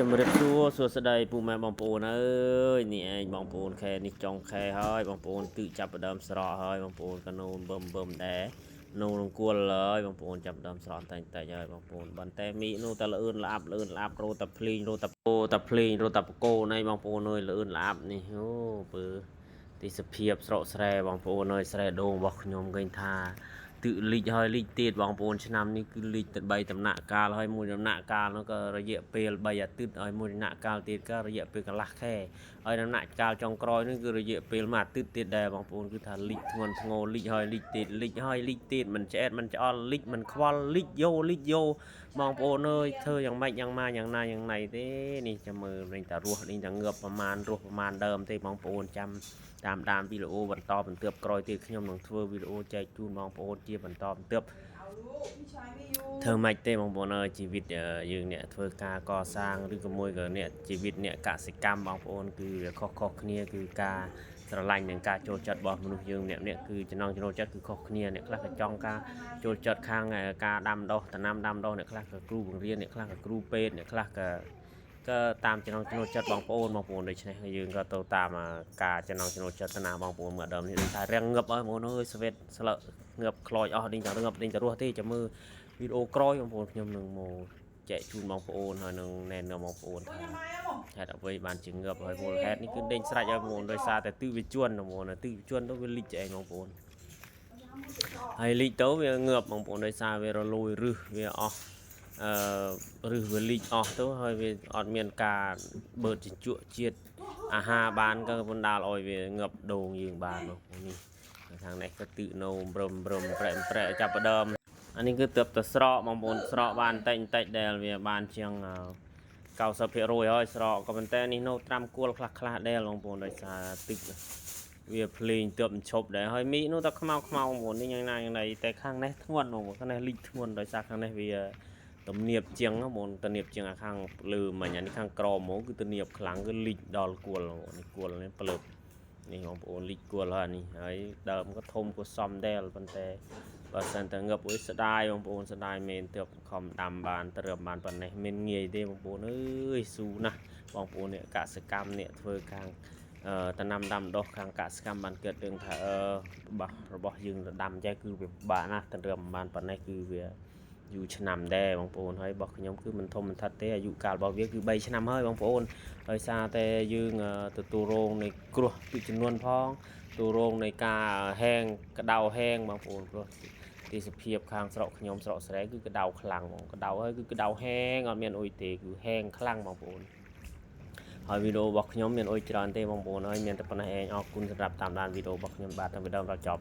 ជំរាបសួរសួស្តីពូម៉ែបងប្អូនអើយនេះឯងបងប្អូនខែនេះចុងខែហើយបងប្អូនទឹកចាប់ផ្ដើមស្រកហើយបងប្អូនកណូនបឹមបឹមដែរនៅរង្គួលហើយបងប្អូនចាប់ផ្ដើមស្រកតែងតែហើយបងប្អូនបន្តែមីនោះតែលឿនល្អអាប់លឿនល្អអាប់រោតែភ្លីងរោតែពោតែភ្លីងរោតែបកោណៃបងប្អូនអើយលឿនល្អអាប់នេះអូពើទេសភាពស្រកស្រែបងប្អូនអើយស្រែដូងរបស់ខ្ញុំឃើញថា ទឹកលិចហើយលិចទៀតបងប្អូនឆ្នាំនេះគឺលិចទៅ3ដំណាក់កាលហើយមួយដំណាក់កាលនោះក៏រយៈពេល3អាទិត្យហើយមួយដំណាក់កាលទៀតក៏រយៈពេលកន្លះខែហើយដំណាក់កាលចុងក្រោយនេះគឺរយៈពេលមួយអាទិត្យទៀតដែរបងប្អូនគឺថាលិចធ្ងន់ធ្ងរលិចហើយលិចទៀតលិចហើយលិចទៀតមិនឆ្អែតមិនឆ្អល់លិចមិនខ្វល់លិចយោលិចយោបងប្អូនអើយធ្វើយ៉ាងម៉េចយ៉ាងម៉ាយ៉ាងណាយ៉ាងណៃទេនេះចាំមើលនេះតារស់នេះតាងើបប្រមាណរស់ប្រមាណដើមទេបងប្អូនចាំ តាមដានវីដេអូបន្តបន្ទាប់ក្រោយទៀតខ្ញុំនឹងធ្វើវីដេអូចែកជូនបងប្អូនជាបន្តបន្ទាប់ធ្វើម៉េចទេបងប្អូនអើយជីវិតយើងអ្នកធ្វើការកសាងឬក៏មួយក៏អ្នកជីវិតអ្នកកសិកម្មបងប្អូនគឺវាខុសៗគ្នាគឺការស្រឡាញ់និងការចូលចិត្តរបស់មនុស្សយើងអ្នកអ្នកគឺចំណង់ចំណូលចិត្តគឺខុសគ្នាអ្នកខ្លះក៏ចង់ការចូលចិត្តខាងការដាំដុះដំណាំដាំដុះអ្នកខ្លះក៏គ្រូបង្រៀនអ្នកខ្លះក៏គ្រូពេទ្យអ្នកខ្លះក៏ ក៏តាមចំណង់ចំណូលចិត្តបងប្អូនបងប្អូនដូច្នេះយើងក៏ទៅតាមការចំណង់ចំណូលចិត្តតាណាបងប្អូនមើលដើមនេះដូចថារាំងងឹបហើយបងប្អូនអើយស្វេតស្លឹកងឹបខ្លោចអស់ដេញតែងឹបដេញតែរស់ទេចាំមើលវីដេអូក្រោយបងប្អូនខ្ញុំនឹងមកចែកជូនបងប្អូនហើយនឹងណែនាំបងប្អូនថាហេតុអ្វីបានជាងឹបហើយមូលហេតុនេះគឺដេញស្រេចហើយបងប្អូនដោយសារតែទិវាជនបងប្អូនទិវាជនទៅវាលិចឯងបងប្អូនហើយលិចទៅវាងើបបងប្អូនដោយសារវារលួយរឹសវាអស់ អឺឬវាលីកអស់ទៅហើយវាអត់មានការបឺតជញ្ជក់ជាតិអាហារបានក៏បណ្ដាលឲ្យវាងឹបដូងយើងបានបងប្អូននេះខាងនេះក៏ទឹកនោមរឹមរឹមប្រែប្រែចាប់ផ្ដើមអានេះគឺទើបតែស្រកបងប្អូនស្រកបានតិចតិចដែលវាបានជាង90%ហើយស្រកក៏ប៉ុន្តែនេះនៅត្រាំគួលខ្លះខ្លះដែលបងប្អូនដោយសារទឹកវាភ្លេងទើបឈប់ដែរហើយមីនោះតែខ្មៅខ្មៅបងប្អូននេះយ៉ាងណាយ៉ាងណីតែខាងនេះធ្ងន់បងប្អូនខាងនេះលីកធ្ងន់ដោយសារខាងនេះវា ទំនៀបជាងហ្នឹងបងទំនៀបជាងអាខាងលើមិញអានេះខាងក្រមហ្មងគឺទំនៀបខ្លាំងគឺលិចដល់គល់បងនេះគល់នេះប្លើបនេះបងប្អូនលិចគល់ហើយអានេះហើយដើមក៏ធំក៏សមដែរប៉ុន្តែបើសិនតែងឹបអុយស្ដាយបងប្អូនស្ដាយមែនទើបខំដាំបានត្រឹមបានប៉ុណ្ណេះមានងាយទេបងប្អូនអើយស៊ូណាស់បងប្អូនអ្នកកសិកម្មអ្នកធ្វើខាងអឺតំណាំដាំដុះខាងកសិកម្មបានគិតរឿងថាអឺរបស់របស់យើងដាំចេះគឺវាពិបាកណាស់ត្រឹមបានប៉ុណ្ណេះគឺវា យូរឆ្នាំដែរបងប្អូនហើយរបស់ខ្ញុំគឺមិនធំមិនថិតទេអាយុកាលរបស់វាគឺ3ឆ្នាំហើយបងប្អូនដោយសារតែយើងទទួលរងនៃគ្រោះទឹកចំនួនផងទទួលរងនៃការហែងក្តៅហែងបងប្អូនព្រោះទេសភាពខាងស្រុកខ្ញុំស្រុកស្រែគឺក្តៅខ្លាំងបងក្តៅហើយគឺក្តៅហែងអត់មានអុយទេគឺហែងខ្លាំងបងប្អូនហើយវីដេអូរបស់ខ្ញុំមានអុយច្រើនទេបងប្អូនហើយមានតែប៉ុណ្ណេះឯងអរគុណសម្រាប់តាមដានវីដេអូរបស់ខ្ញុំបាទតាំងពីដើមដល់ចប់។